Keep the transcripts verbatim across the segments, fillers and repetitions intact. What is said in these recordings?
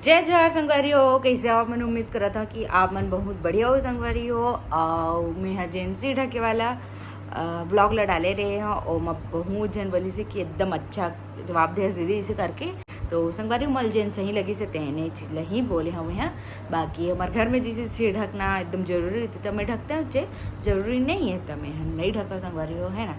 जय जोहार संगवारी हो, कैसे हो आप मन? उम्मीद करत हूँ कि आप मन बहुत बढ़िया हो संगवारी हो। और मैं हा जेन सिर ढके वाला ब्लॉग ला डाले रहे हूँ, ओमा बहुत झन बोली से कि एकदम अच्छा जवाब दे दीदी इसे करके। तो संगवारी हो, मल जेन सही लगी से तेने चीज ला ही बोले हूँ मैं हा। बाकी हमारे घर में जैसे सिर ढकना एकदम जरूरी रहती, तो मैं ढकते हूँ, जे जरूरी नहीं है तो मैं नहीं ढका संगवारी हो, है ना।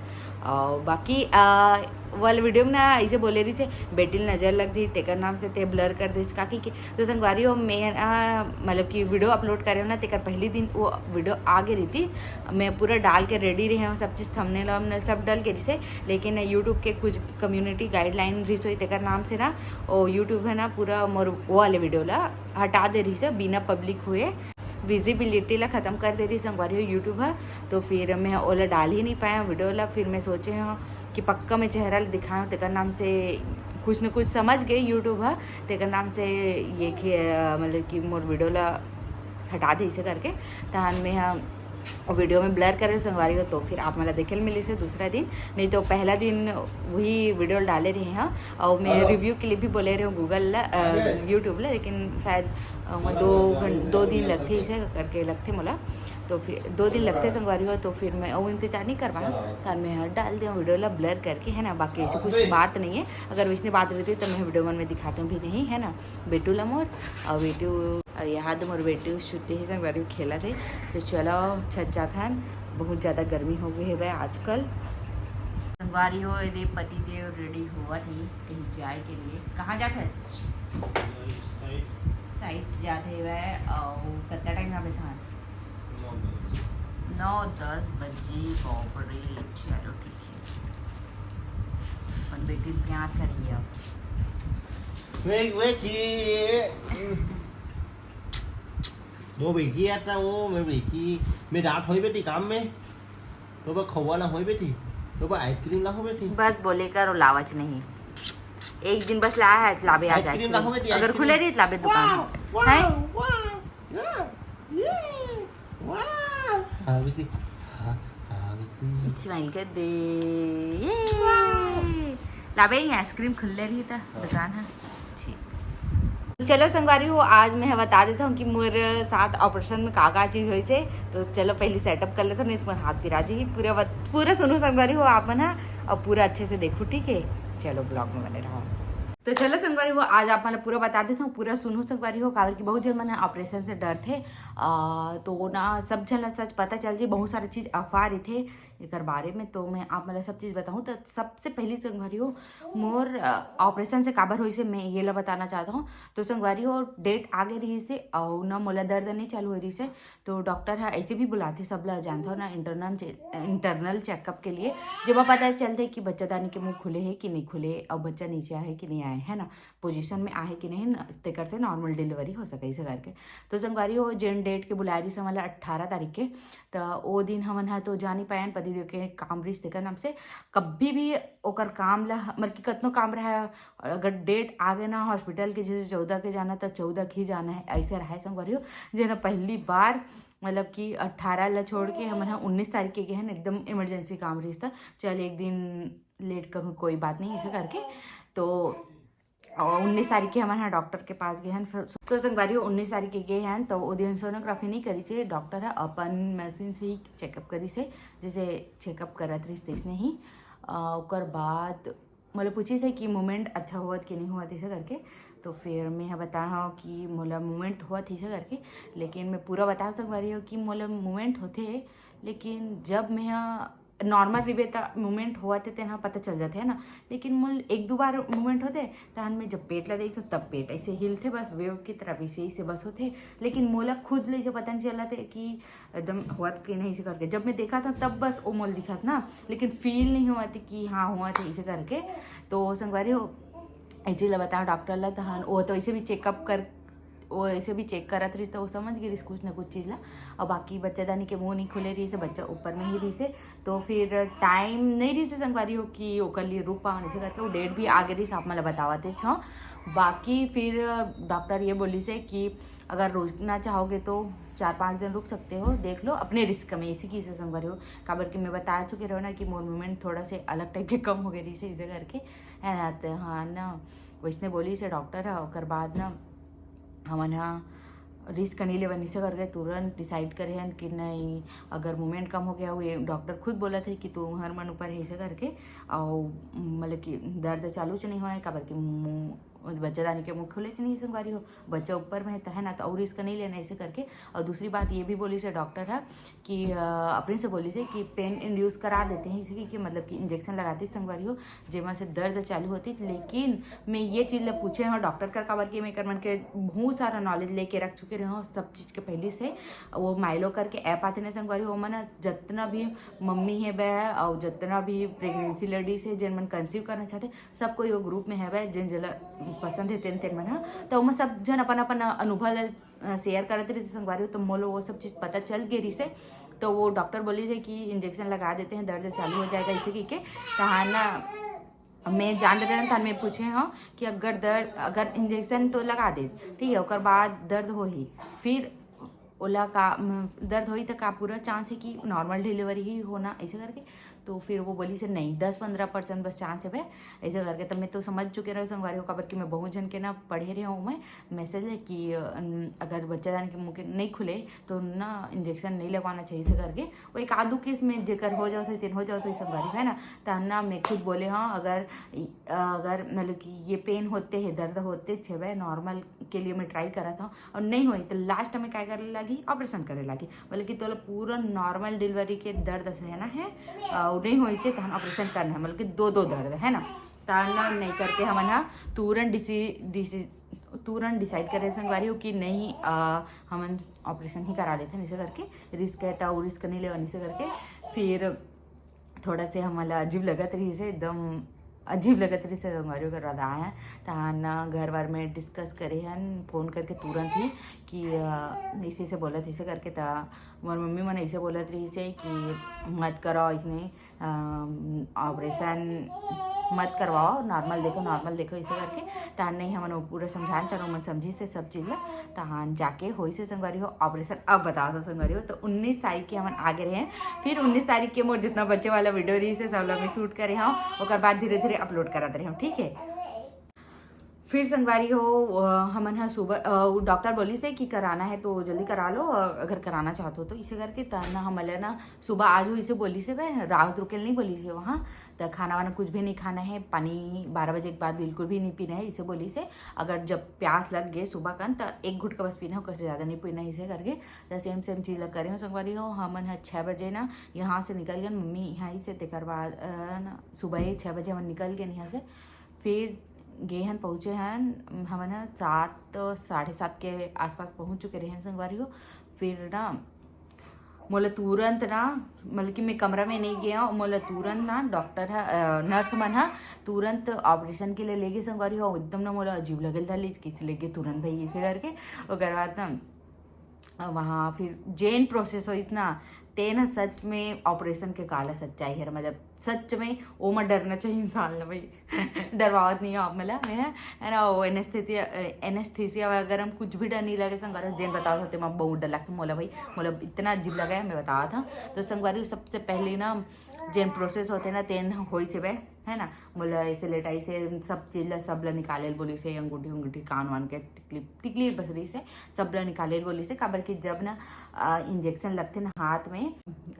और बाकी आ, वाला वीडियो में ना ऐसे बोले रही से बेटी ल नजर लग गई, तेकर नाम से ते ब्लर कर दे काकी के। तो संगवारी हो, मैं आ, मतलब कि वीडियो अपलोड करे ना, तेकर पहली दिन वो वीडियो आ गई रही थी। मैं पूरा डाल के रेडी रहे हूँ, सब चीज़, थंबनेल वंबनेल सब डल के रही से। लेकिन यूट्यूब के कुछ कम्युनिटी गाइडलाइन रही सो, तेकर नाम से ना वो यूट्यूब है ना, पूरा मोर वो वाले वीडियो ला हटा दे रही से बिना पब्लिक हुए। विजिबिलिटी ला खत्म कर दे रही संगवारी हो यूट्यूब हा। तो फिर मैं ओला डाल ही नहीं पाया वीडियो ला। फिर मैं सोचे हूँ कि पक्का मैं चेहरा ला दिखाऊँ, तेकर नाम से कुछ न कुछ समझ गए यूट्यूब हा, तेकर नाम से ये खे-, मतलब कि मोर वीडियो ला हटा दे इसे करके। तहन मैं हा वीडियो में ब्लर करे संगवारी हो, तो फिर आप मला देखे ल मिली से दूसरा दिन, नहीं तो पहला दिन वही वीडियो डाले रहे हैं। और मैं रिव्यू के लिए भी बोले रहे हूँ गूगल ला, यूट्यूब ला, लेकिन शायद अ, दो घं-, दो दिन लगते इसे करके लगते मोला। तो फिर दो दिन लगते संगवारी हो, तो फिर मैं वो इंतजार नहीं कर पाया। तो मैं हा डाल दिया वीडियो ला ब्लर करके, है ना। बाकी ऐसे कुछ बात नहीं है, अगर वैसने बात रहती तो मैं वीडियो मन में दिखाती हूँ भी नहीं, है ना। बेटू ला मोर और बेटू, और यहाँ तो मोर बेटू सुते है संगवारी हो, खेला थे। तो चलो छत जाथन, बहुत ज़्यादा गर्मी हो गई है भाई आजकल। संगवारी हो, ये पति देव रेडी हुआ ही कहीं जाए के लिए। कहाँ जात है? साइट जात है वह। और कितना टाइम यहाँ पे था? नौ दस बजे। बाप रे। चलो ठीक है, अपन बेटी ल प्यार करिए अब। वे वे की दो बेटी आता वो मैं बेटी मैं रात होई बेटी काम में। तो बा खवा ला होई बेटी। तो बा आइसक्रीम ला हो बेटी। बस बोले करो, लावच नहीं। एक दिन बस लाया है, लाबे आ जाए आइसक्रीम ला हो बेटी, अगर आइसक्रीम। खुले रही लाबे दुकान। वाह, वाह, हैं? वाह, या, ये, वाह। हाँ बेटी। हाँ, हाँ बेटी। स्माइल कर दे। ये। लाबे ही आइसक्रीम खुले रही था दुकान है। ठीक। चलो संगवारी हो, आज मैं बता देता हूँ कि मोर साथ ऑपरेशन में का का चीज होइस हे। तो चलो पहले सेटअप कर लेता हूँ, नहीं तो मोर हाथ पिरा जी। पूरा बत-, पूरा सुनो संगवारी हो आप मन हा, और पूरा अच्छे से देखो, ठीक है? चलो ब्लॉग में बने रहो। तो चलो संगवारी हो, आज आप मन ला पूरा बता देता हूँ, पूरा सुनो संगवारी हो, काबर कि बहुत जन मन ऑपरेशन से डर थे। आ, तो ना सब जन ला सच पता चल जी, बहुत सारे चीज अफवाह रही थे एकर बारे में। तो मैं आप मन ला सब चीज बताऊँ। तो सबसे पहली संगवारी हो, मोर, अ, ऑपरेशन से काबर होइस हे, मैं ये ला बताना चाहता हूँ। तो संगवारी हो, डेट आगे रहिस हे, अउ ना मोला दर्द नहीं चालू हो रहिस हे। तो डॉक्टर हा ऐसे भी बुलाथे, सब ला जानथो ना, इंटरनल चे-, इंटरनल चेकअप के लिए, जेमा पता चलथे कि बच्चादानी के मुंह खुले हे कि नहीं खुले, अउ बच्चा नीचे आहे कि नहीं आहे, है ना, पोजीशन में आहे कि नहीं, न-, तेकर से नॉर्मल डिलीवरी हो सके, ऐसे करके। तो संगवारी हो, जेन डेट के बुलाए रहिस हे मोला अट्ठारह तारीख के, त ओ दिन हमन हा तो जा नहीं पायन, पतिदेव के काम रहिस तेकर नाम से। कभी भी ओकर काम ला, मतलब कि कतनो काम रहा, और अगर डेट आ गए ना हॉस्पिटल के, जैसे चौदह के जाना, तो चौदह के ही जाना है, ऐसे रहा है संगवारी हो। जे ना पहली बार, मतलब कि अट्ठारह ला छोड़ के हमन हा उन्नीस तारीख के गए हैं, एकदम इमरजेंसी काम रहिस था, चल एक दिन लेट करूँ, कोई बात नहीं, ऐसे करके। तो और उन्नीस तारीख के हमन हा डॉक्टर के पास गए हैं। फिर तो संगवारी हो, उन्नीस तारीख के गए हैं, तो वो दिन सोनोग्राफी नहीं करी थे, डॉक्टर हा अपन मशीन से ही चेकअप करिस हे, जैसे चेकअप करत रहिस तैसने ही। अ, ओकर बाद मोला पूछिस हे कि मूवमेंट अच्छा होवत कि नहीं होवत, ऐसे करके। तो फिर मैं हा बताहा कि मोला मूवमेंट तो होवत हे, ऐसे करके, लेकिन मैं पूरा बताहा संगवारी हो कि मोला मूवमेंट होथे, लेकिन जब मैं हा नॉर्मल रहिबे त मूवमेंट होवत हे, तेन ह पता चल जाथे, है ना। लेकिन मोल एक दो बार मूवमेंट होथे, तहन मैं जब पेट ला देखथों, तब पेट ऐसे हिलथे, बस वेव की तरफ ऐसे, ऐसे बस होथे। लेकिन मोला खुद ले ऐसे पता नहीं चलत हे कि एकदम होवत कि नहीं, ऐसे करके। जब मैं देखत हूँ, तब बस वो मोल दिखत ना, लेकिन फील नहीं होवत हे कि हाँ, होवत हे, ऐसे करके। तो संगवारी हो, ये चीज ला बताओ डॉक्टर ला, तहन वो तो ऐसे भी चेकअप कर, वो ऐसे भी चेक करत रहिस, तो वो समझ गई रहिस कुछ ना कुछ चीज ला। और बाकी बच्चादानी के मुंह नहीं खुले रहिस हे, बच्चा ऊपर में ही रहिस हे। तो फिर टाइम नहीं रहिस हे संगवारी हो कि ओकर लिए रुक पावन, ऐसे करके वो डेट भी आगे रहिस हे, आप मन ला बतावत हे छो। बाकी फिर डॉक्टर ये बोलिस हे कि अगर रुकना चाहोगे तो चार पाँच दिन रुक सकते हो, देख लो अपने रिस्क में, ऐसे किहिस हे संगवारी हो। काबर कि मैं बता चुके रहो ना कि मोर मूवमेंट थोड़ा से अलग टाइप के कम हो गए रहिस हे, ऐसे करके, है ना। तो हाँ ना, वैसने बोलिस हे डॉक्टर हा। ओकर बाद ना हमन ह रिस्क नहीं लेवन, इसे करके तुरंत डिसाइड करे हन कि नहीं, अगर मूवमेंट कम हो गया, वो डॉक्टर खुद बोलत हे कि तुम्हर मन ऊपर है, इसे करके। और मतलब कि दर्द चालू च नहीं होए, काबर कि मुंह, बच्चादानी के मुंह खुले च नहीं, संगवारी हो, बच्चा ऊपर में है तो, है ना, तो और रिस्क नहीं लेना, इसे करके। और दूसरी बात ये भी बोलिस हे डॉक्टर ह कि अ, अपने से बोलिस हे कि पेन इंड्यूस करा देते हैं, इसे कि, कि मतलब कि इंजेक्शन लगाते, संगवारी हो, जेमा से दर्द चालू होती। लेकिन मैं ये चीज़ ला पूछे हूँ डॉक्टर कर, काबर कि मैं कर मन के बहुत सारा नॉलेज लेके रख चुके रहे हूँ सब चीज़ के पहले से। वो माइलो करके ऐप आते ना, संगवारी हो, ओमन ह जतना भी मम्मी हे बे और जतना भी प्रेगनेंसी लेडीज है, जिन मन कंसीव करना चाहते, सब कोई वो ग्रुप में है बे, जिन जिला पसंद है तेन तेन मन ह। तो ओमा सब जन अपन अपन अनुभव ला शेयर करत रहिथे, संगवारी हो, तो मोला वो सब चीज़ पता चल गे रहिसे। तो वो डॉक्टर बोलिस हे कि इंजेक्शन लगा देते हैं, दर्द चालू हो जाएगा, इसे कि के। तहान ना मैं जान रहे तहान मैं पूछे हूँ कि अगर दर्द, अगर इंजेक्शन तो लगा दे, ठीक है, ओकर बाद दर्द होही, फिर ओला का म, दर्द होही तो का पूरा चांस है कि नॉर्मल डिलीवरी ही होना, ऐसे करके। तो फिर वो बोलिस हे नहीं, दस पंद्रह परसेंट बस चांस है बे, ऐसे करके। तब मैं तो समझ चुके रहे, संगवारी हो, काबर कि मैं बहुत जन के ना पढ़े रहे हूँ मैं मैसेज है कि अ, अगर बच्चादानी के मुंह के नहीं खुले तो ना इंजेक्शन नहीं लगवाना चाहिए, ऐसे करके। वो एक आधू केस में जेकर हो जाओ थे, तेन हो जाओ थे, संगवारी, है ना। तो ना मैं खुद बोले हूँ, अगर अगर मतलब कि ये पेन होते हैं, दर्द होते छे बे, नॉर्मल के लिए मैं ट्राई करा था और नहीं होई तो लास्ट में क्या करे लागी, ऑपरेशन करे लागी। मतलब कि तोला पूरा नॉर्मल डिलीवरी के दर्द सहना है, अ, नहीं होई छे तहन ऑपरेशन करना है, मतलब कि दो दो दर्द है ना। तहन नहीं करके हमन हा तुरंत डिसी डिसी तुरंत डिसाइड करे, संगवारी हो, कि नहीं, अ, हमन ऑपरेशन ही करा लेते हैं, ऐसे करके। रिस्क है तो रिस्क नहीं लेवन, ऐसे करके। फिर थोड़ा से हमला अजीब लगत रहिस हे, एकदम अजीब लगत रहिस हे, संगवारी हो, ओकर बाद आए हैं। तहान ना घर बार में डिस्कस करे हन, फोन करके तुरंत ही कि अ, ऐसे ऐसे बोलत, ऐसे करके। त मोर मम्मी मन ऐसे बोलत रहिस हे कि मत करो इसने, ऑपरेशन मत करवाओ, नॉर्मल देखो, नॉर्मल देखो, ऐसे करके। तहान नहीं हमन वो पूरा समझान, तहान ओमन समझिस हे सब चीज़ ला। तहान जाके होइस हे, संगवारी हो, ऑपरेशन। अब बताओ तो, संगवारी हो, तो उन्नीस तारीख के हमन आगे रहे हैं। फिर उन्नीस तारीख के मोर जितना बच्चे वाला वीडियो रहिस हे, सब ला मैं शूट करे हूँ, ओकर बाद धीरे धीरे अपलोड करत रहे हूँ, ठीक है। फिर संगवारी हो, अ, हमन ह सुबह, अ, वो डॉक्टर बोलिस हे कि कराना है तो जल्दी करा लो, अ, अगर कराना चाहते हो तो, इसे करके। त ना हमन ला ना सुबह आज वो इसे बोलिस हे बे, रात रुके नहीं बोलिस हे वहाँ। त खाना वाना कुछ भी नहीं खाना है, पानी बारह बजे के बाद बिल्कुल भी नहीं पीना है, इसे बोलिस हे। अगर जब प्यास लग गए सुबह कन, त एक घुटका बस पीना है, ओकर से ज़्यादा नहीं पीना है, इसे करके। त सेम सेम चीज़ ला करे हो, संगवारी हो। हमन ह छः बजे ना यहाँ से निकल गए, मम्मी यहाँ ही से, तेकर बाद अ, ना सुबह ही छः बजे हमन निकल गए यहाँ से। फिर गे हन, पहुँचे हन हमन ह सात, साढ़े सात के आसपास पहुँच चुके रहे हन, संगवारी हो। फिर ना मोला तुरंत ना, मतलब कि मैं कमरा में नहीं गया हूँ, मोला तुरंत ना डॉक्टर ह, अ, नर्स मन ह तुरंत ऑपरेशन के लिए लेगे, संगवारी हो। एकदम ना मोला अजीब लगल था, ले किस लेगे तुरंत भाई, इसे करके। ओकर बाद ना वहाँ फिर जेन प्रोसेस होइस ना, तेन सच में ऑपरेशन के काला सच्चाई है, मतलब सच में ओमा डरना चाहिए इंसान ला भाई। डरवावत नहीं हो आप मला, मैं, है ना, वो एनेस्थीसिया, एनेस्थीसिया वगैरह में कुछ भी डर नहीं लगे, संगवारी हो। जेन बतावत होते मैं बहुत डर लगता मोला भाई, मोला इतना अजीब लगा है, मैं बतावत हूँ। तो संगवारी हो, सबसे पहले ना जेन प्रोसेस होते ना, तेन होइस हे बे, है ना, मोला ऐसे लेटाइस हे, सब चीज ला, सब ला निकाले ल बोलिस हे, अंगूठी उंगूठी, कान वान के टिकली टिकली बस रहिस हे, सब ला निकाले ल बोलिस हे। काबर कि जब ना इंजेक्शन लगते ना हाथ में,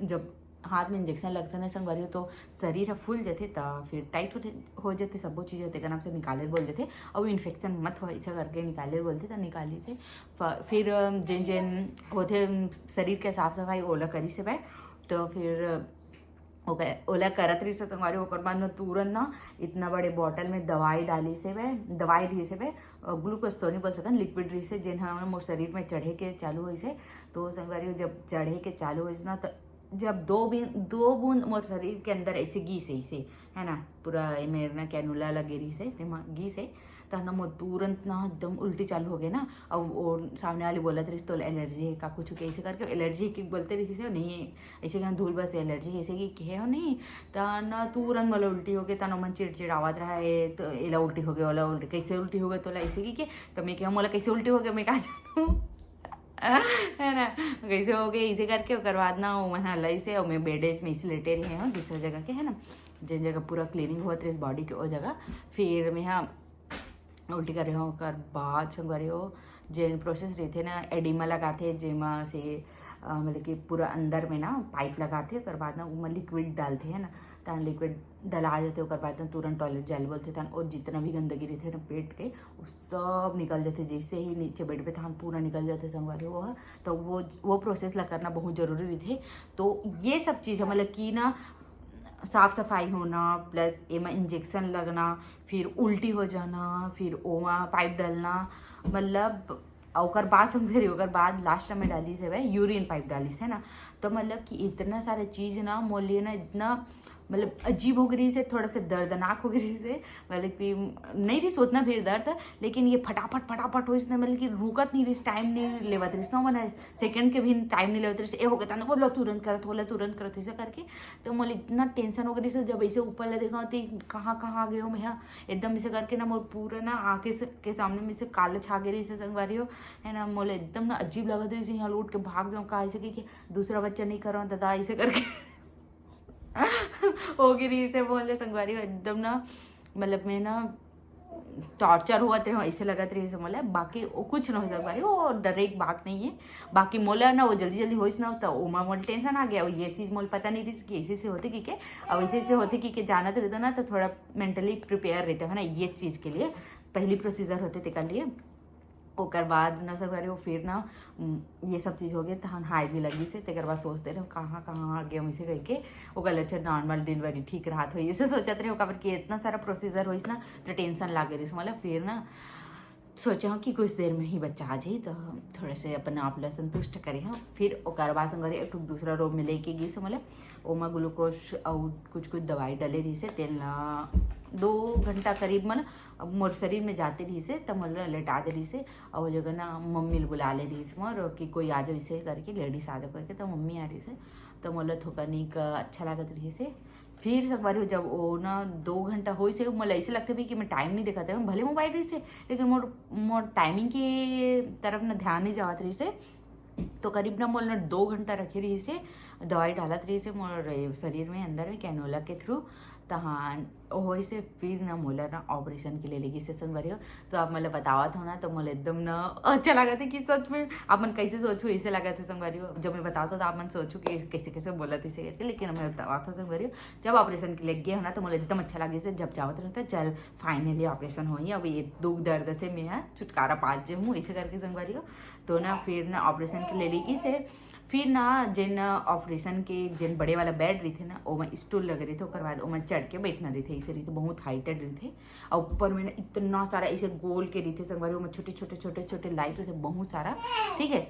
जब हाथ में इंजेक्शन लगते ना, संगवारी हो, तो शरीर ह फूल जाते, त फिर टाइट हो, हो जाते, सबो चीज होते, नाम से निकाले ल बोल देते। और इन्फेक्शन मत हो, ऐसा करके निकाले ल बोलते, त निकालिस हे। फ-, फिर अम, जेन जेन होते, अम, शरीर के साफ सफाई ओला करिस हे बे। तो फिर ओकर, ओला करत रहिस हे, संगवारी। ओकर बाद में तुरंत ना इतना बड़े बॉटल में दवाई डालिस हे बे, दवाई रहिस हे बे, ग्लूकोज तो नहीं बोल सकन, लिक्विड रहिस हे, जेन ह मोर शरीर में चढ़े के चालू होइस हे। तो संगवारी, जब चढ़े के चालू होइस ना, तो जब दो बूंद, दो बूंद मोर शरीर के अंदर ऐसे गिस हे, ऐसे, है ना, पूरा ये मेरे ना कैनुला लगे रहिस हे, तेमा गिस हे, त ना मोर तुरंत ना एकदम उल्टी चालू हो गए ना। और वो सामने वाली बोलत रहिस, "तो एलर्जी है का, कुछ के ऐसे करके एलर्जी के बोलते रहिस हे, नहीं, ऐसे कहाँ धूल बस एलर्जी, ऐसे कि कहे हो नहीं।" त ना तुरंत मोला उल्टी हो गए, त ना मन चिड़चिड़ावत रहा है, तो एला उल्टी हो गए, ओला उल्टी, कैसे उल्टी हो गए तोला, ऐसे कि के, तो मैं कहा, "मोला कैसे उल्टी हो गए, मैं कहाँ जानूँ?" है ना, कैसे हो गए, इसे करके। ओकर बाद ना वो मन हल्ला इसे, और मैं बेड में इसे लेटे रहे हूँ दूसरा जगह के, है ना, जिन जगह पूरा क्लीनिंग होत रहिस बॉडी के, वो जगह। फिर मैं हाँ उल्टी करे हूँ, ओकर बाद संगवारी हो, जेन प्रोसेस रहिथे ना, एडिमा लगाथे, जेमा से अ, मतलब कि पूरा अंदर में ना पाइप लगाथे, ओकर बाद ना ओमा लिक्विड डालथे, है ना, तहन लिक्विड डला जाथे, ओकर बाद ना तुरंत टॉयलेट जाए ल बोलथे, तहन वो जितना भी गंदगी रहिथे ना पेट के, वो सब निकल जाथे। जैसे ही नीचे बैठबे तहन पूरा निकल जाथे संगवारी हो। तो वो वो प्रोसेस ला करना बहुत जरूरी रहिथे। तो ये सब चीज़ है, मतलब कि ना साफ सफाई होना, प्लस एमा इंजेक्शन लगना, फिर उल्टी हो जाना, फिर ओमा पाइप डालना, मतलब ओकर बाद संगवारी, ओकर बाद लास्ट में डालिस हवय यूरिन पाइप डालिस, है ना। तो मतलब कि इतना सारा चीज़ ना मोर लिए ना इतना मतलब अजीब हो गई से, थोड़ा सा दर्दनाक हो गई से, मतलब कि नहीं रहिस ओतना भी दर्द, लेकिन ये फटाफट फटाफट होइस ना, मतलब कि रुकत नहीं रहिस, टाइम नहीं लेवत रहिस ना, मैंने सेकंड के भी टाइम नहीं लेवत रहिस। ए हो गया था ना, बोलो तुरंत करत, बोला तुरंत करत, ऐसे करके। तो मोला इतना टेंशन हो गई से, जब ऐसे ऊपर ला देखा तो कहाँ कहाँ आ गए हो मैं, हाँ, एकदम ऐसे करके ना मोर पूरा ना आँखें से, के सामने में से काला छा गए रहिस संगवारी हो, है ना। मोला एकदम ना अजीब लगत रहिस, यहाँ उठ के भाग जाऊँ का, ऐसे कि दूसरा बच्चा नहीं करो दादा, ऐसे करके हो गई रहिस मोला संगवारी हो, एकदम ना मतलब मैं ना टॉर्चर होवत रहे, ऐसे लगत रहिस मोला। बाकी वो कुछ नहीं होता भाई, वो डरे के बात नहीं है। बाकी मोला ना वो जल्दी जल्दी होइस ना, तो ओमा मोला टेंशन आ गया। और ये चीज़ मोला पता नहीं रहिस कि ऐसे से होथे कि के, अब ऐसे से होथे कि के जानत रहता ना, तो थोड़ा मेंटली प्रिपेयर रहता है ना ये चीज़ के लिए। पहली प्रोसीजर होथे तेकर लिए। ओकर बाद ना संगवारी हो फिर ना उम, ये सब चीज़ हो गई, तहन हाई जी लगी से, तेकर बाद सोचते रहे कहाँ कहाँ आ गया हम इसे कह के। ओकर अच्छा नॉर्मल डिलीवरी ठीक रहत हो, ऐसे सोचत रहे, काबर कि इतना सारा प्रोसीजर होइस ना, तो टेंशन लागे रहिस मोला। फिर ना सोचे हूँ कि कुछ देर में ही बच्चा आ जाई, तो थोड़े से अपन आप ला संतुष्ट करे हूँ। फिर ओकर बाद संगवारी एक ठो दूसरा रूम में लेके गिस मोला, ओमा ग्लूकोज और कुछ कुछ दवाई डाले रहिस हे, तेन ला दो घंटा करीब मन अब मोर शरीर में जाते रहिस हे, त मोला लेटा दे रहिस हे। और वो जगह ना मम्मी ल बुला ले रहिस मोर कि कोई आ जाओ, इसे करके, लेडीज आ जाओ करके, तो मम्मी आ रहिस हे। तो मोला थोकनिक अच्छा लागत रहिस हे। फिर संगवारी हो, जब वो ना दो घंटा होइस हे, मोला ऐसे लगते भी कि मैं टाइम नहीं देखत रहे, भले मोबाइल रहिस हे, लेकिन मोर मोर टाइमिंग के तरफ ना ध्यान नहीं जावत रहिस हे। तो करीब ना मोला ना दो घंटा रखे रहिस हे, दवाई डालत रहिस हे मोर शरीर में, अंदर में कैनोला के थ्रू। तहान होइस हे फिर ना मोला ना ऑपरेशन के लिए लेगिस हे संगवारी हो। तो आप मोला बतावत हो ना, तो मोला एकदम ना अच्छा लागत हे कि सच में आप मन कैसे सोचो, ऐसे लागत हे संगवारी हो। जब मैं बतावत हो तो आप मन सोचो कि कैसे कैसे बोलत हे इसे करके, लेकिन मैं बतावत हो संगवारी हो, जब ऑपरेशन के लिए गए हो ना, तो मोला एकदम अच्छा लागिस हे। जब जावत रहता, चल फाइनली ऑपरेशन होही, अब ये दुख दर्द से मैं हा छुटकारा पा जे हूँ, ऐसे करके संगवारी हो। तो ना फिर ना ऑपरेशन के लिए लेगिस हे। फिर ना जेन ऑपरेशन के जेन बड़े वाला बेड रहिथे ना, ओमा स्टूल लगे रहिथे, ओकर बाद ओमा चढ़ के बैठना रहिथे, ऐसे रहिथे, बहुत हाइटेड रहिथे। और ऊपर में ना इतना सारा ऐसे गोल के रहिथे संगवारी, ओमा छोटे छोटे छोटे छोटे लाइट रहिथे बहुत सारा, ठीक है।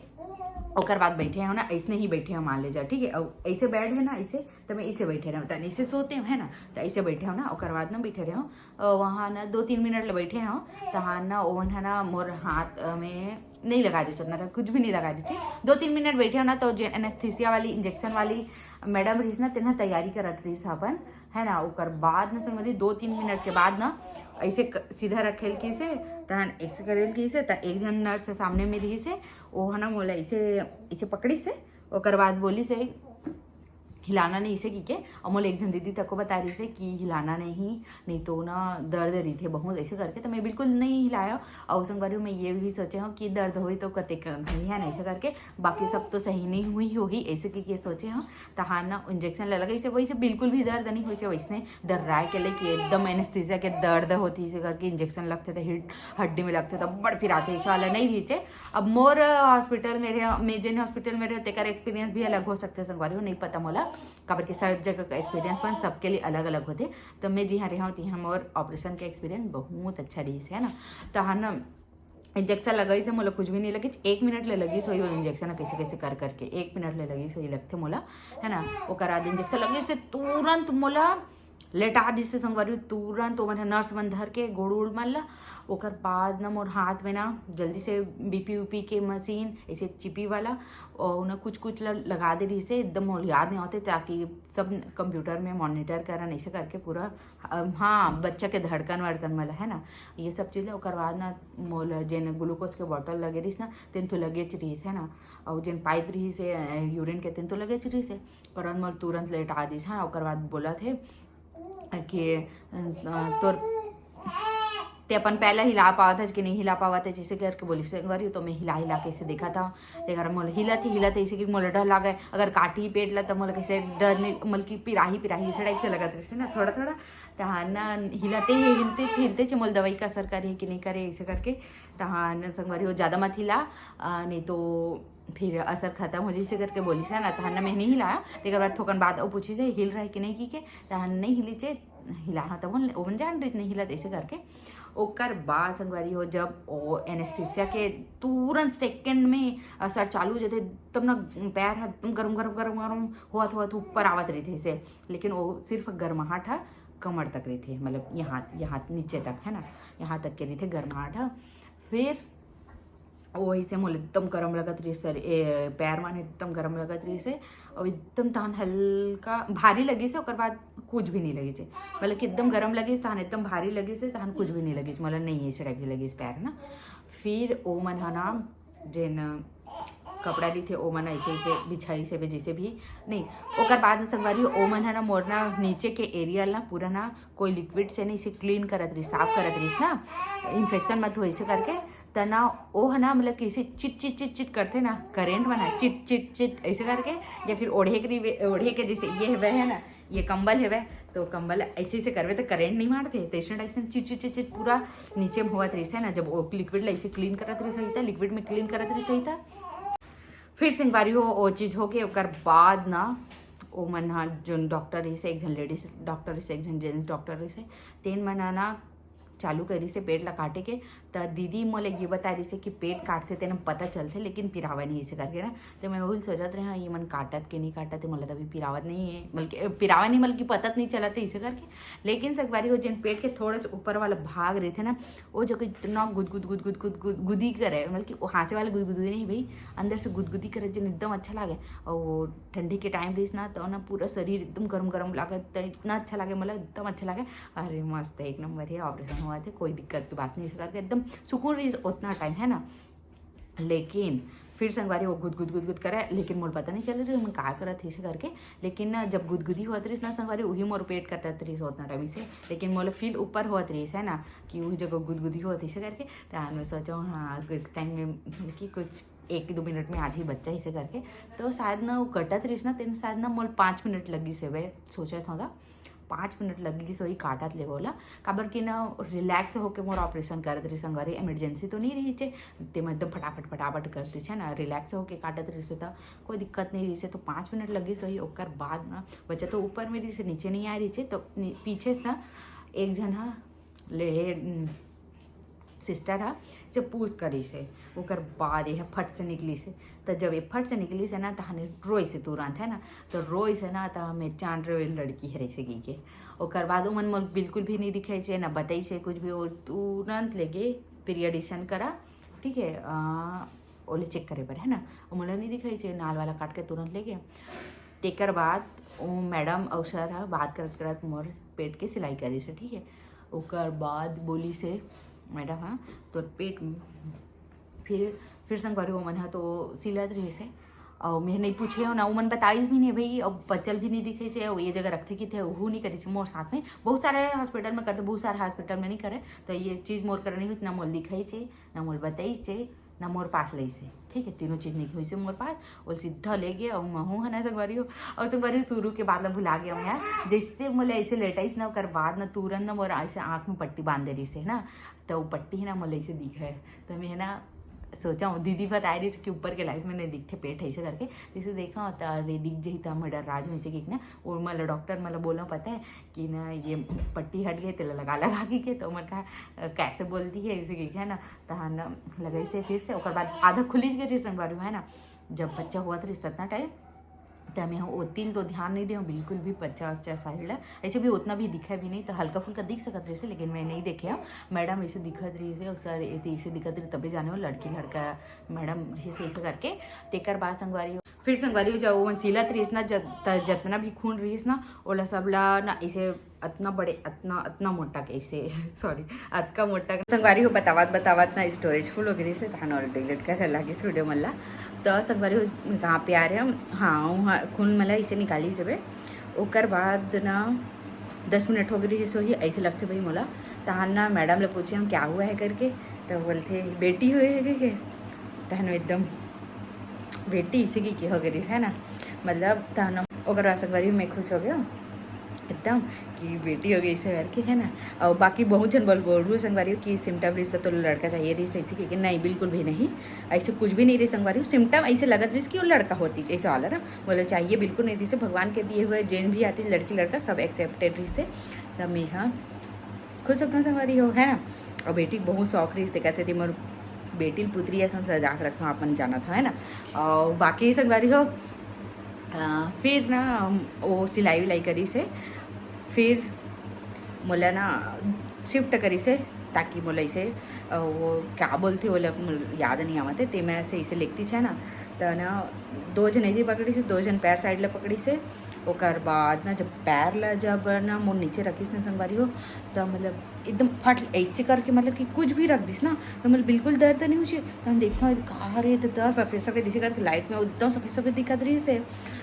ओकर बाद बैठे हो ना, ऐसने ही बैठे हो मान ले जा, ठीक है। और ऐसे बेड है ना, ऐसे तो मैं ऐसे बैठे रहे, तनी ऐसे सोते हो, है ना, तो ऐसे बैठे हो ना, ओकर बाद ना बैठे रहे हो, अ, वहाँ ना दो तीन मिनट ले बैठे हो, तहाँ ना ओवन है ना मोर हाथ, अ, में नहीं लगा रही थी, मतलब कुछ भी नहीं लगा रही थी। दो तीन मिनट बैठे हो ना, तो जे एनेस्थीसिया वाली, इंजेक्शन वाली मैडम रहीस ना, तेना तैयारी करत रहीस अपन, है ना। ओकर बाद ना संगवारी दो तीन मिनट के बाद ना ऐसे क-, सीधा रखेल की से, तहन ऐसे करेल की से, त एक जन नर्स सामने में रही से, वो है ना मोला ऐसे ऐसे पकड़ी से, ओकर बाद बोली से हिलाना नहीं से की के। और मोला एक जन दीदी तको बता रही से कि हिलाना नहीं, नहीं तो ना दर्द रही थे बहुत, ऐसे करके। तो मैं बिल्कुल नहीं हिलाया। और संगवारी मैं ये भी सोचे हूँ कि दर्द हुई तो कते कम हुई है ना, ऐसे करके। बाकी सब तो सही नहीं हुई होगी, ऐसे की के सोचे हूँ। तहान ना इंजेक्शन ले लगे, इसे वैसे बिल्कुल भी दर्द नहीं होइसे, वैसने डर्राए के ले कि एकदम एनेस्थीसिया के दर्द होती, इसे करके इंजेक्शन लगते थे, हिट हड्डी में लगते थे, बड़ फिराते, ऐसे वाला नहीं रहीचे। अब मोर हॉस्पिटल में रहे, मैं जेन हॉस्पिटल में रहे, तेकर एक्सपीरियंस भी अलग हो सकते संगवारी हो, नहीं पता मोला, काबर के सब जगह का एक्सपीरियंस अपन सबके लिए अलग अलग होते। तो मैं जिहाँ रहे हूँ, तिहाँ मोर ऑपरेशन के एक्सपीरियंस बहुत अच्छा रहीस, है ना। तो हाँ ना, इंजेक्शन लगाइस हे, मोला कुछ भी नहीं लगिस, एक मिनट ले लगिस होही वो इंजेक्शन कैसे कैसे कर करके, एक मिनट ले लगिस होही लगथे मोला, है ना। ओकर बाद इंजेक्शन लगिस हे, तुरंत मोला लेटा दिस हे संगवारी, तुरंत ओमन ह नर्स मन धर के गोड़ उड़ मन ला। ओकर बाद ना मोर हाथ में ना जल्दी से बीपी उपी के मशीन, ऐसे चिपी वाला, और ना कुछ कुछ ल-, लगा दे रहीस हे, एकदम मोला याद नहीं होते, ताकि सब कंप्यूटर में मॉनिटर करन, ऐसे करके पूरा, अम, हाँ, बच्चा के धड़कन वड़कन वाला, है ना, ये सब चीज़ है। ओकर बाद ना मोला जेन ग्लूकोज के बॉटल लगे रहीस ना, तेन तो लगेच रहीस, है ना, और जेन पाइप रहीस हे, अ, यूरिन के, तेन तो लगेच रहीस हे। ओकर बाद मोला तुरंत लेटा दिस, हाँ, ओकर बाद बोलत हे कि, अ, तोर ते अपन पैर ला हिला पावत हस कि नहीं हिला पावत है, जैसे करके बोली संगवारी हो। तो मैं हिला हिला के ऐसे देखा था, तेकर मोला हिलत ही हिलत ऐसे कि मोला डर लागे, अगर काटही पेट ला तो मोला कैसे डर नहीं, मतलब कि पिराही पिराही ऐसे टाइप से लगत रहिस ना थोड़ा थोड़ा। तहान ना हिलते हे हिलते चे हिलते चे मोला दवाई का असर करे कि नहीं करे ऐसे करके। तहान संगवारी हो ज्यादा मत हिला, अ, नहीं तो फिर असर खत्म हो जैसे करके बोलिस है ना। तहान ना मैं नहीं हिलाया, तेकर बाद थोकन बाद वो पूछिस हे हिल रहा है कि नहीं कि के, तहान नहीं हिली चे, हिला हाँ तब ओमन जान रहिस नहीं हिलत ऐसे करके। ओकर बाद संगवारी हो जब ओ एनेस्थीसिया के तुरंत सेकंड में असर चालू हो जाथे, तब ना पैर ह एकदम गरम गरम गरम गरम होत होत ऊपर आवत रहिथे ऐसे। लेकिन वो सिर्फ गरमाहट ह कमर तक रहिथे, मतलब यहाँ यहाँ नीचे तक है ना, यहाँ तक के रहिथे गरमाहट ह। फिर वही से मोला एकदम गरम लगत रहिस सर, ए, पैर मन एकदम गरम लगत रहिस हे। और एकदम तहन हल्का भारी लगिस हे, ओकर बाद कुछ भी नहीं लगिस हे। मतलब कि एकदम गरम लगिस तहन एकदम भारी लगिस हे, तहन कुछ भी नहीं लगिस, मतलब नहीं ऐसे टाइप के लगिस पैर ना। फिर ओ मन ह ना जेन कपड़ा रहिथे ओ मन ऐसे ऐसे बिछाइस हे जैसे भी नहीं। ओकर बाद में संगवारी ओ मन ह ना मोर ना नीचे के एरिया ला पूरा ना कोई लिक्विड से नहीं, इसे क्लीन करत रहिस, साफ करत रहिस ना, इन्फेक्शन मत हो ऐसे करके। त ना ओ ह ना मतलब कि ऐसे चिट चिट चिट चिट करथे ना, करंट बना चिट चिट चिट ऐसे करके, या फिर ओढ़े के रिवे-, ओढ़े के जैसे ये हवे है ना, ये कंबल हवे, तो कंबल ऐसे ऐसे करवे तो करंट नहीं मारथे, तो ऐसे टाइप से चिट चिट चिट चिट पूरा नीचे में होवत रहिस है ना। जब ओ लिक्विड ला ऐसे क्लीन करत रहिस सही था, लिक्विड में क्लीन करत रहिस सही था। फिर संगवारी हो ओ चीज हो के ओकर बाद ना ओ मन हा जोन डॉक्टर रहिस हे, एक झन लेडीज डॉक्टर रहिस हे, एक झन जेंट्स डॉक्टर रहिस हे, तेन मन हा ना चालू करिस हे पेट ला काटे के। त दीदी मोला ये बता रहिस हे कि पेट काटथे तेन पता चलथे, लेकिन पिरावा नहीं ऐसे करके ना। तो मैं वही सोचत रहे हाँ ये मन काटत के नहीं काटत हे, मोला तभी पिरावत नहीं है, बल्कि अ, पिरावा नहीं बल्कि पता नहीं चलत है ऐसे करके। लेकिन संगवारी हो जेन पेट के थोड़ा सा ऊपर वाला भाग रहिथे ना, वो जगह इतना गुदगुद गुदगुद गुदगुद गुदी करे, मतलब कि वो हाँसे वाला गुदगुदी नहीं भाई, अंदर से गुदगुदी करे जेन एकदम अच्छा लागे। और वो ठंडी के टाइम रहिस ना तो ना पूरा शरीर एकदम गरम गरम लागे, तो इतना अच्छा लागे, मतलब एकदम अच्छा लागे। अरे मस्त है, एक नंबर है, ऑपरेशन हुआ थे, कोई दिक्कत की बात नहीं, ऐसे करके एकदम सुकून रहिस उतना टाइम है ना। लेकिन फिर संगवारी वो गुद गुद गुद गुद करे, लेकिन मोला पता नहीं चल रही मैं का करत हे ऐसे करके। लेकिन ना जब गुदगुदी होत रहिस ना संगवारी, वही मोर पेट कटत रहिस उतना टाइम से। लेकिन मोला फील ऊपर होत रहिस है ना कि वही जगह गुदगुदी होत रहिस करके। तो मैं सोचा हाँ कुछ टाइम में कि कुछ एक दो मिनट में आधी बच्चा ऐसे करके। तो शायद ना वो कटत रहिस ना, तेन शायद ना मोला पाँच मिनट लगिस हे, सोचा था पाँच मिनट लगिस होही काटत ले ओला। काबर कि ना रिलैक्स होके मोर ऑपरेशन करत रहिस संगवारी, इमरजेंसी तो नहीं रहिस हे, ते मैं एकदम फटाफट फटाफट करतिस है ना, रिलैक्स होके काटत रहिस हे त कोई दिक्कत नहीं रहिस हे। तो पाँच मिनट लगिस होही। ओकर बाद ना बच्चा तो ऊपर में रहिस हे, नीचे नहीं आ रहिस हे, तो नी-, पीछे से ना एक झन हा ले सिस्टर हा से पुश करिस हे, ओकर बाद ये फट से निकलिस हे। तो जब ये फट से निकलिस हे ना, तहन रोइस हे तुरंत है ना, तो रोइस हे ना, तो मैं जान रहे लड़की हरे से गई के। ओकर बाद ओमन मोला बिल्कुल भी नहीं दिखाइस हे ना बताइस हे कुछ भी, वो तुरंत लेगे पीरियडिशन करा, ठीक है, आ, ओले चेक करे बर है ना, वो मोला नहीं दिखाइस हे, नाल वाला काट के तुरंत लेगे। तेकर बाद वो मैडम अउ सर हा बात करत करत मोर पेट के सिलाई करिस हे, ठीक है। ओकर बाद बोलिस हे मैडम हा तोर पेट में, फिर फिर संगवारी ओमन हा तो सिलत रहिस हे। और मैं नहीं पूछे हो ना, ओमन बताइस भी नहीं भाई, अब बचल भी नहीं दिखाइस हे, ये जगह रखथे कि थे, वो नहीं करिस हे मोर साथ में। बहुत सारे हॉस्पिटल में करथे, बहुत सारे हॉस्पिटल में नहीं करे, तो ये चीज मोर करा नहीं होइस, ना मोला दिखाइस हे, ना मोला बताइस हे, ना मोर पास लइस हे, ठीक है, तीनों चीज नहीं होइस हे मोर पास। वो सीधा लेगे और महू है ना संगवारी हो, और संगवारी हो शुरू के बाद ला भुला गया मैं यार। जैसे मोला ऐसे लेटाइस ना, ओकर बाद ना तुरंत ना मोर ऐसे आँख में पट्टी बांध दे रहिस हे ना, तो वो पट्टी है ना मोला ऐसे दिखे। तो मैं है ना सोचा हूँ, दीदी बताए रहिस कि ऊपर के लाइट में नहीं दिखथे पेट ऐसे करके, जैसे देखा होता अरे दिख जही था मर्डर राज में से कि ना, वो मतलब डॉक्टर मतलब बोला पता है कि ना ये पट्टी हट गई, तेला लगा लगा के, के तो मन का अ, कैसे बोलती है ऐसे कि है ना, तहन लगाइस हे फिर से। ओकर बाद आधा खुलिस गे रहिस संगवारी हो है ना, जब बच्चा होवत रहिस ततना टाइम। त मैं ओतिन तो ध्यान नहीं देव बिल्कुल भी, बच्चा उच्चा साइड ला ऐसे भी उतना भी दिखा भी नहीं, तो हल्का फुल्का दिख सकत रहिस हे, लेकिन मैं नहीं देखे हूँ। मैडम ऐसे दिखत रहिस हे, और सर ऐसे दिखत रहिस, तबे जाने हो लड़की लड़का मैडम रहिस हे ऐसे करके। तेकर बाद संगवारी हो, फिर संगवारी हो जब ओमन सिलत रहिस ना, जत-, त-, जतना भी खून रहिस ना, ओला सबला ना ऐसे अतना बड़े, अतना, अतना मोटा कैसे, सॉरी, अतका मोटा। संगवारी हो बतावत बतावत ना स्टोरेज फुल हो गई से, तहन और डिलीट करे लागिस वीडियो मन ला। तो संगवारी हो कहाँ पे आ रहे हम, हाँ, वहाँ खून मला इसे निकालिस हे। ओकर बाद ना दस मिनट हो गई जैसे ही ऐसे लगथे भाई मोला, तहन ना मैडम ले पूछे हंव क्या हुआ है करके, त बोलथे बेटी होए हे कहिके। तहन एकदम बेटी इसे कहिके हो गे रिहिस, है ना। मतलब तहन ओकर बाद संगवारी मैं खुश हो गेंव एकदम कि बेटी हो गे इसे करके, है ना। अउ बाकी बहुत झन बोल बोल रहे संगवारी कि सिमटा रिहिस त तोला लड़का चाहिए रिहिस, अइसे कहिके नहीं, बिल्कुल भी नहीं। अइसे कुछ भी नहीं रिहिस संगवारी, सिमटा अइसे लगत रिहिस कि वो लड़का होतिस, अइसे वाला ना। मोला चाहिए बिल्कुल नहीं रिहिस, भगवान के दिए हुए जेन भी आतिस लड़की लड़का सब एक्सेप्टेड रिहिस। त मैं हा खुश होथंव संगवारी हो, है ना। अउ बेटी के बहुत शौक रिहिस, तेकर सेती मोर बेटी ल पुतरी असन सजा के रखथंव, आप मन जानत हव, है ना। अउ बाकी संगवारी हो, अ, फिर ना हम वो सिलाई विलाई करिस हे, फिर मोला ना शिफ्ट करिस हे, ताकि मोला इसे, अ, वो क्या बोलथे, ओला मोला याद नहीं आवत हे, ते मैं ऐसे इसे लेगतिस हे ना, त ना दो झन एती पकड़िस हे, दो झन पैर साइड ला पकड़िस हे। ओकर बाद ना जब पैर ला जब ना मोर नीचे रखिस ना संगवारी हो, त मतलब एकदम फट ऐसे करके, मतलब कि कुछ भी रख दिस ना, त मतलब बिल्कुल दर्द नहीं होइस। त हम देखथंव का रे, त सफेद सफेद ऐसे करके लाइट में एकदम सफेद सफेद दिखत रिहिस हे,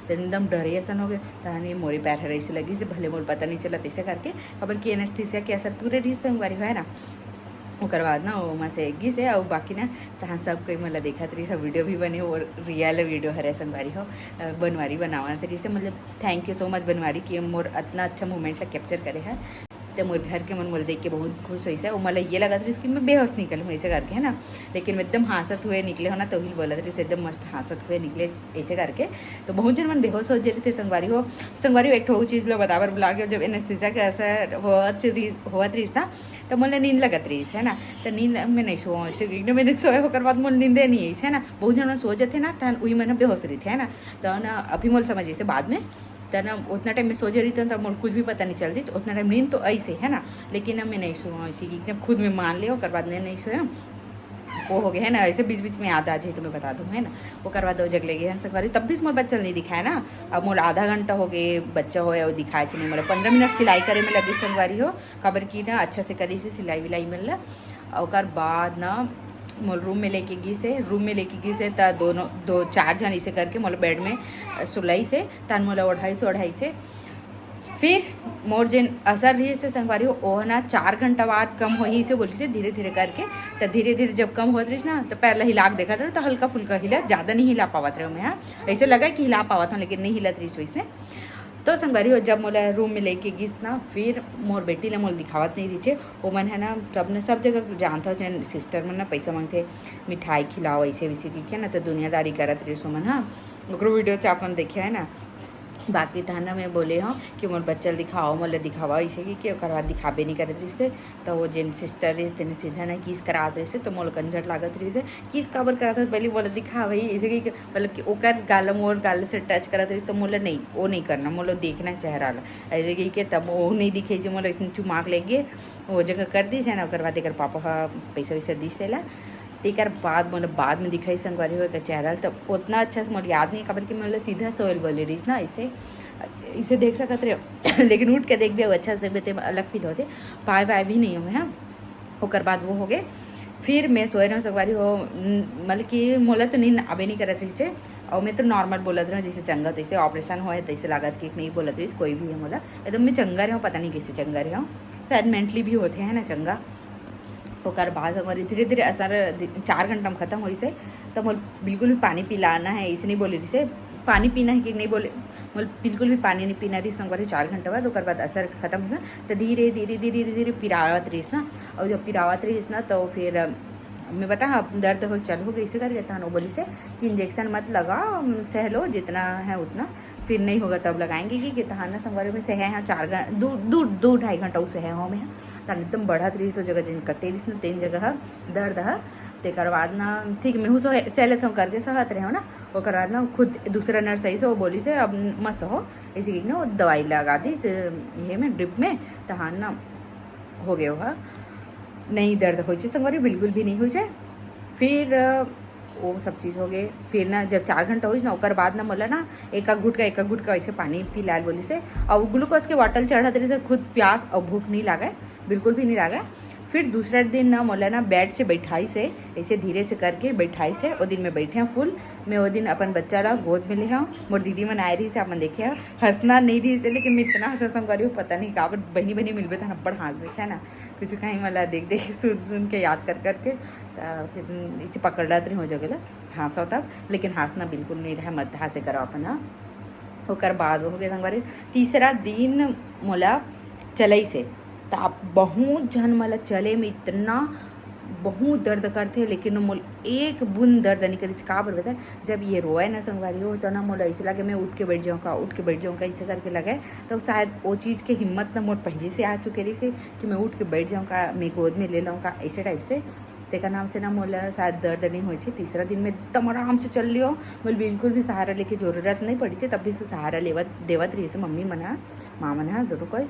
त एकदम डरे असन हो गे। तहन ये मोरे पैर हर ऐसे लगिस हे, भले मोर पता नहीं चलत ऐसे करके, काबर कि एनेस्थीसिया के असर पूरे रिहिस संगवारी हो, है ना। ओकर बाद ना ओमा से गिस हे, अउ बाकी ना तहन सब कोई मोला देखत रिहिस हे, वीडियो भी बने, और रियल वीडियो हरे संगवारी हो। अ, बनवारी बनावत रिहिस हे, मतलब thank you so much Banwari कि मोर अतना अच्छा मोमेंट ला कैप्चर करे हे। त मोर घर के मन मोला देख के बहुत खुश होइस हे। ओमन ला ये लगत रिहिस कि मैं बेहोश निकलहूँ ऐसे करके, है ना, लेकिन मैं एकदम हाँसत हुए निकले हों ना, त उही ल बोलत रिहिस एकदम मस्त हाँसत हुए निकले ऐसे करके। त बहुत झन मन बेहोश हो जे रहिथे संगवारी हो। संगवारी हो, एक ठो अउ चीज ला बताबर भुला गेंव, जब एनेस्थीसिया के असर होवत रिहिस, होवत रिहिस ना, त मोला नींद लगत रिहिस, है ना। त नींद में नहीं सोवंव, ऐसे एकदम मैंने सोए, ओकर बाद मोला नींदे नहीं आइस, है ना। बहुत झन मन सो जथे ना, तहन उही मन बेहोश रहिथे, है ना। त ना अभी मोला समझ आइस हे बाद में, त ना उतना टाइम में सो जे रहितेंव, त मोला कुछ भी पता नहीं चलतिस। उतना टाइम नींद तो आइस हे, है ना, लेकिन अब मैं नहीं सोवंव, ऐसे कि एकदम खुद में मान लेंव, ओकर बाद मैं नहीं सोएंव। वो हो गे, है ना, ऐसे बीच बीच में याद आ जाही त मैं बता दूँ, है ना। ओकर बाद वो जग ले गे हन संगवारी, तब भी मोर बच्चा नहीं दिखाए ना। अब मोर आधा घंटा हो गे बच्चा होए, वो दिखाएच नहीं। मोला पंद्रह मिनट सिलाई करे में लगिस संगवारी हो, काबर कि ना अच्छा से करिस हे सिलाई विलाई मन ला। ओकर बाद ना मोला रूम में लेके गिस हे, रूम में लेके गिस हे, त दोनों, दो चार झन इसे करके मोला बेड में, अ, सुलाइस हे, तहन मोला ओढ़ाइस, ओढ़ाइस हे। फिर मोर जेन असर रिहिस हे संगवारी हो, ओह ना चार घंटा बाद कम होही से बोलिस हे, धीरे धीरे करके। त धीरे धीरे जब कम होत रिहिस ना, त पैर ला हिला के देखत रहेंव, त हल्का फुल्का हिला, ज्यादा नहीं हिला पावत रहेंव मैं, हाँ। ऐसे लगा कि हिला पावत हंव, लेकिन नहीं हिलत रिहिस वइसने। तो संगवारी हो, जब मोला रूम में लेके गिस ना, फिर मोर बेटी ला मोला दिखावत नहीं रिहिस हे। ओमन है ना, सब ने, सब जगह जानथव, जेन सिस्टर मन ना पैसा मांगथे, मिठाई खिलाओ, ऐसे वैसे कहिके ना, त दुनियादारी करत रिहिस ओमन, हाँ। ओकरो वीडियो च आप मन देखे है ना। बाकी तहन ना मैं बोले हंव कि मोर बच्चा ल दिखाओ, मोला दिखावा, ऐसे कहिके, ओकर बाद दिखाबे नहीं करत रिहिस हे। त वो जेन सिस्टर रिहिस, तेने सीधा ना किस करात रिहिस हे, त मोला कंझट लागत रिहिस हे, किस काबर करात हस, पहले मोला दिखावा ही, ऐसे कहिके, मतलब कि ओकर गाल मोर गाल से टच करत रिहिस, त मोला नहीं, वो नहीं करना, मोला देखना चेहरा ला, ऐसे कहिके। तब वो नहीं दिखे जे मोला इसने चुमा के लेगे, वो जगह कर दिस हे ना, ओकर बाद एकर पापा ह पैसा वैसा दिस हे ला, तेकर बाद मोला बाद में दिखाई संगवारी हो एकर चेहरा ला, तब उतना अच्छा से मोला याद नहीं, काबर कि मोला सीधा सोयल बोले रिहिस ना, इसे, इसे देख सकत रहे। लेकिन उठ के देखबे, अच्छा से देखबे, ते अलग फील होथे। पाए वाए भी नहीं हूँ मैं, हाँ। ओकर बाद वो हो गे, फिर मैं सोए रहूँ संगवारी हो, न-, मतलब कि मोला तो नींद आबे नहीं करत रहिस हे, और मैं तो नॉर्मल बोलत रहूँ, जैसे चंगा तैसे ऑपरेशन होए तैसे लागत कि नहीं बोलत रहिस कोई भी है मोला, एकदम मैं चंगा रहूँ, पता नहीं कैसे चंगा रहूँ, शायद मेंटली भी होथे है ना चंगा। ओकर बाद संगवारी धीरे धीरे असर दि-, चार घंटा में खत्म होइस हे, त मोला बिल्कुल भी पानी पिलाना है, इसे नहीं बोले रिहिस हे, पानी पीना है कि नहीं बोले, मोला बिल्कुल भी पानी नहीं पीना रिहिस संगवारी चार घंटा बाद। ओकर बाद असर खत्म होइस ना, त धीरे धीरे धीरे धीरे पिरावत रिहिस ना, और जब पिरावत रिहिस ना, तो फिर, अ, मैं बता, हाँ, दर्द हो चालू हो गई, इसे करके तहन वो बोलिस हे कि इंजेक्शन मत लगा, अम, सह लो, जितना है उतना, फिर नहीं होगा तब लगाएंगे, कि, कि तहन ना संगवारी में सहे हैं चार घं-, दो, दो, दो ढाई घंटा उ सहे हंव मैं, तहन एकदम बढ़त रिहिस, ओ जगह जेन कटे रिहिस ना, तेन जगह ह दर्द ह। तेकर बाद ना ठीक, मैं हूँ सहे, सह लेथंव करके सहत रहेंव ना। ओकर बाद ना खुद दूसरा नर्स आइस हे, वो बोलिस हे, "अब मत सहो," ऐसे कहिके ना वो दवाई लगा दिस हे में, ड्रिप में, तहन ना हो गे ओहा। नहीं दर्द होइस हे संगवारी, बिल्कुल भी नहीं होइस हे। फिर, अ, वो सब चीज़ हो गे। फिर ना जब चार घंटा होइस ना, ओकर बाद ना मोला ना एक एक घुटका, एक एक घुटका ऐसे पानी पिलाए ल बोलिस हे। और ग्लूकोज के बॉटल चढ़त रहिस हे, खुद प्यास और भूख नहीं लागे, बिल्कुल भी नहीं लागे। फिर दूसरा दिन ना मोला ना बेड से बैठाइस हे, ऐसे धीरे से करके बैठाइस हे। ओ दिन मैं बैठे हंव फुल, मैं ओ दिन अपन बच्चा ला गोद में ले हंव। मोर दीदी मन आए रहिस हे, आप मन देखे हव, हंसना नहीं रहिस हे, लेकिन मैं इतना हंसा संगवारी हो, पता नहीं काबर, बहिनी बहिनी मिलबे त अब्बड़ हंसबे, है ना। कुछ कहीं मला देख देख, सुन सुन के, याद कर करके, त फिर इसे पकड़ लेत रही हो जगह ला। हाँसो तब, लेकिन हाँसना बिल्कुल नहीं रहे, मत हाँसे करो अपन, हाँ। ओकर बाद हो गए संगवारी, तीसरा दिन मोला चलई से, त आप बहुत झन मला चले में इतना बहुत दर्द करथे, लेकिन मोल एक बूंद दर्द नहीं करिस। काबर बता, जब ये रोए ना संगवारी हो, तो ना मोला ऐसे लगे मैं उठ के बैठ जाऊँ का, उठ के बैठ जाऊँ का, ऐसे करके लगे। तो शायद वो चीज़ के हिम्मत ना मोर पहले से आ चुके रही से कि मैं उठ के बैठ जाऊँ का, मैं गोद में ले लाऊँ का, ऐसे टाइप से। तेकर नाम से ना मोला शायद दर्द नहीं होय छे। तीसरा दिन में एकदम आराम से चल लियो, मोला बिल्कुल भी सहारा लेके जरूरत नहीं पड़ी छे, तब भी से सहारा लेवत देवत रही से मम्मी मन ह, माँ मन ह, दोनों कोई।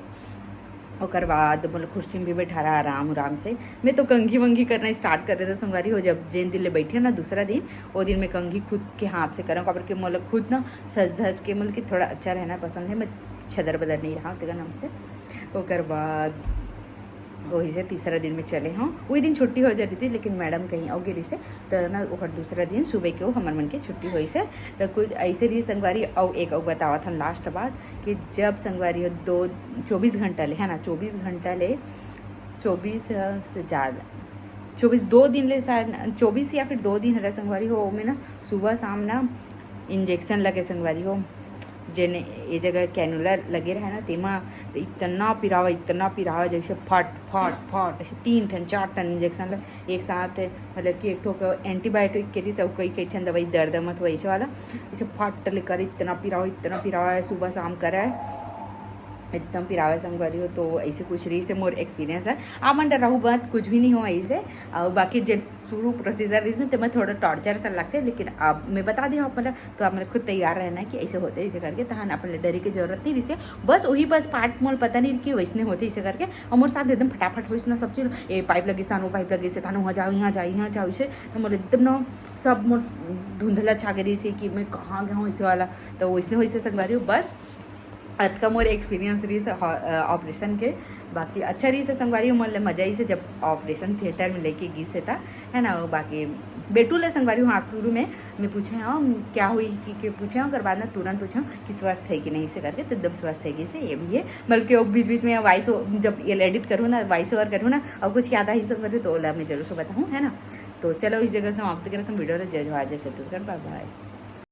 ओकर बाद मोला कुर्सी में भी बैठा रहा आराम आराम से। मैं तो कंघी वंघी करना स्टार्ट कर देता संगवारी हो, जब जेन दिन ले बैठे ना दूसरा दिन, वो दिन मैं कंघी खुद के हाथ से करूँ, काबर के मोला खुद ना सज धज के, मतलब कि थोड़ा अच्छा रहना पसंद है, मैं छदर बदर नहीं रहा तेकर नाम से। ओकर बाद वही से तीसरा दिन में चले हों, वही दिन छुट्टी हो जाती थी, लेकिन मैडम कहीं अउ गेली से, तो ना ओकर दूसरा दिन सुबह के वो हमर मन के छुट्टी होई से। तो कुछ ऐसे रही संगवारी। अउ एक अउ बतावत हम लास्ट बात कि जब संगवारी हो दो, चौबीस घंटा ले, है ना, चौबीस घंटा ले, चौबीस से ज़्यादा, चौबीस, दो दिन ले शायद, चौबीस या फिर दो दिन हरे संगवारी हो, ओमे ना सुबह शाम ना इंजेक्शन लगे संगवारी हो, जेने ये जगह कैनुला लगे रहे ना, तेमा तो इतना पिरावा, इतना पिरावा, जैसे फट फट फट ऐसे तीन ठन चार ठन इंजेक्शन लग एक साथ, मतलब कि एक ठो एंटीबायोटिक के जैसे कई कई ठन दवाई दर्द मत वैसे वाला, इसे फट ले कर इतना पिरावा, इतना पिरावा, सुबह शाम करे एकदम पिरावे संगवारी हो। तो ऐसे कुछ रही से मोर एक्सपीरियंस है। आप मन डराहू बात कुछ भी नहीं हो ऐसे। और बाकी जे शुरू प्रोसीजर रही ना, तो मैं थोड़ा टॉर्चर सा लगते, लेकिन अब मैं बता दी हूँ आप मतलब, तो आप मतलब खुद तैयार रहना कि ऐसे होते, ऐसे करके तहन अपन डरे की जरूरत नहीं रही। बस वही बस पार्ट मोर पता नहीं कि वैसने होते ऐसे करके, और मोर साथ एकदम फटाफट होइस ना सब चीज़, ए पाइप लगी स्थान, वो पाइप लगी स्थान, वहाँ जाओ, यहाँ जाओ, यहाँ जाओ, इसे तो मोर एकदम ना सब मोर धुंधला छा गई रही कि मैं कहाँ गया हूँ ऐसे वाला। तो वैसने होइस संगवारी हो। बस अतका मोर एक्सपीरियंस रही से ऑपरेशन के। बाकी अच्छा रही से संगवारी हो, मोर ले मजा आई से जब ऑपरेशन थिएटर में लेके गिस हे ता, है ना। बाकी बेटू ले संगवारी हो, हाँ, शुरू में मैं पूछे हूँ क्या हुई कि, कि पूछे हूँ, ओकर बाद ना तुरंत पूछे हूँ कि स्वस्थ है कि नहीं से करके, तो एकदम स्वस्थ है कि से ये भी है। बल्कि वो बीच बीच में वॉइस, जब ये एडिट करूँ ना, वॉइस ओवर करूँ ना, और कुछ याद आई संगवारी हो, तो ओला मैं जरूर से बताऊँ, है ना। तो चलो इस जगह से समाप्त करते हैं वीडियो ला। जय जोहार, जय छत्तीसगढ़, बाय बाय।